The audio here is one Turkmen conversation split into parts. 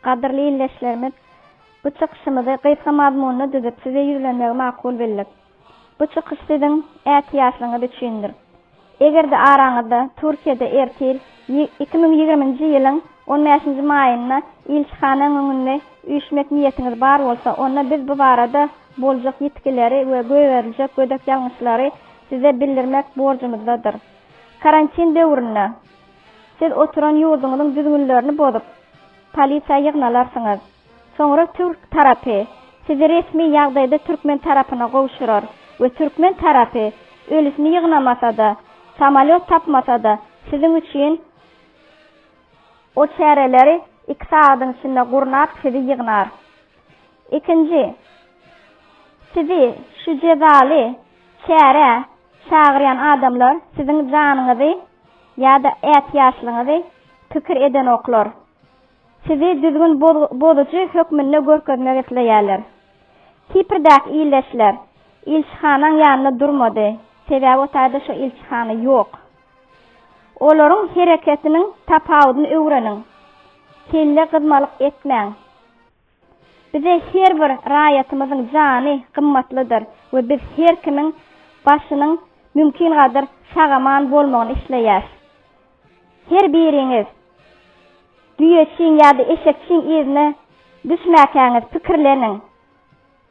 Gadyrly ildeşlerimiz, bu çykyşymyzy gysga mazmunda düzüp size ýüzlenmegi makul bildik. Bu çykyş siziň ätiýaçlygyňyz üçindir. Eger-de araňyzda Türkiýede ertir, 2020-nji ýylyň on bäşinji maýynda ilçihanaň öňünde üýşmek niýetiňiz bar bolsa, onda biz bu barada boljak ýitgileri we goýberiljek gödek ýalňyşlary size bildirmek borjumyzdadyr. Karantin döwründe siz oturan ýurduňyzyň düzgünlerini bozup, polisiýa ýygnalarsyňyz. Soňra türk tarapy sizi resmi ýagdaýda türkmen tarapyna gowşurar we türkmen tarapy ölüsini ýygnamasa-da, samolýot tapmasa-da siziň üçin o çäreleri iki sagadyň içinde gurnap sizi ýygnar. Ikinji, sizi şu jezaly çärä çagyrýan adamlar siziň janyňyzy ýa-da ätiýaçlygyňyzy pikir edenoklar. Sizi düzgün bozujy hökmünde görkezmek isleýärler. Kiprdäki ildeşler ilçihanaň ýanynda durmady, sebäbi o taýda şo ilçihana ýok. Olaryň hereketiniň tapawudyny öwreniň. Kelle gyzmalyk etmäň. Bize her bir raýatymyzyň jany gymmatlydyr we biz her kimiň başynyň mümkingadyr sag-aman bolmagyny isleýäs. Her biriňiz düýeçiň ýa-da eşekçiň yzyna düşmäkäňiz pikirleniň.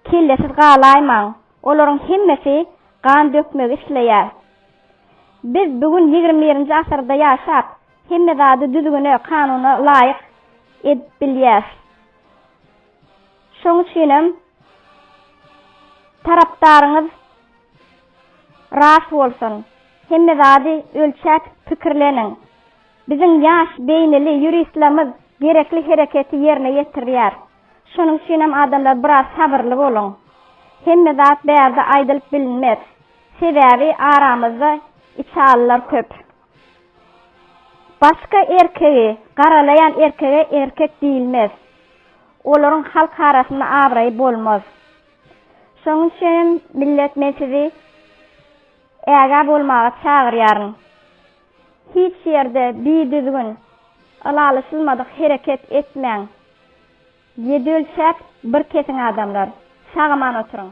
Kellesiz galaýmaň. Olaryň hemmesi gan dökmegi isleýär. Biz bu gün ýigrimi birinji asyrda ýaşap, hemme zady düzgüne, kanuna laýyk edip bilýäs. Şoň üçinem tarapdaryňyz ras bolsun. Hemme zady ölçäp pikirleniň. Biziň ýaş beýnili ýuristlerimiz gerekli hereketi ýerine ýetirýär. Şonuň üçinem adamlar biraz sabyrly boluň. Hemme zat bärde aýdylyp bilinmez. Sebäbi aramyzda içalylar köp. Başga erkegi garalaýan erkege erkek diýilmez. Olaryň halk arasynda abraýy bolmaz. Şonuň üçinem millet men sizi ägä bolmaga çagyrýaryn. Hiç ýerde bidüzgün, ylalaşylmadyk hereket etmäň. Ýedi ölçäp, bir kesiň adamlar. Sag-aman oturyň.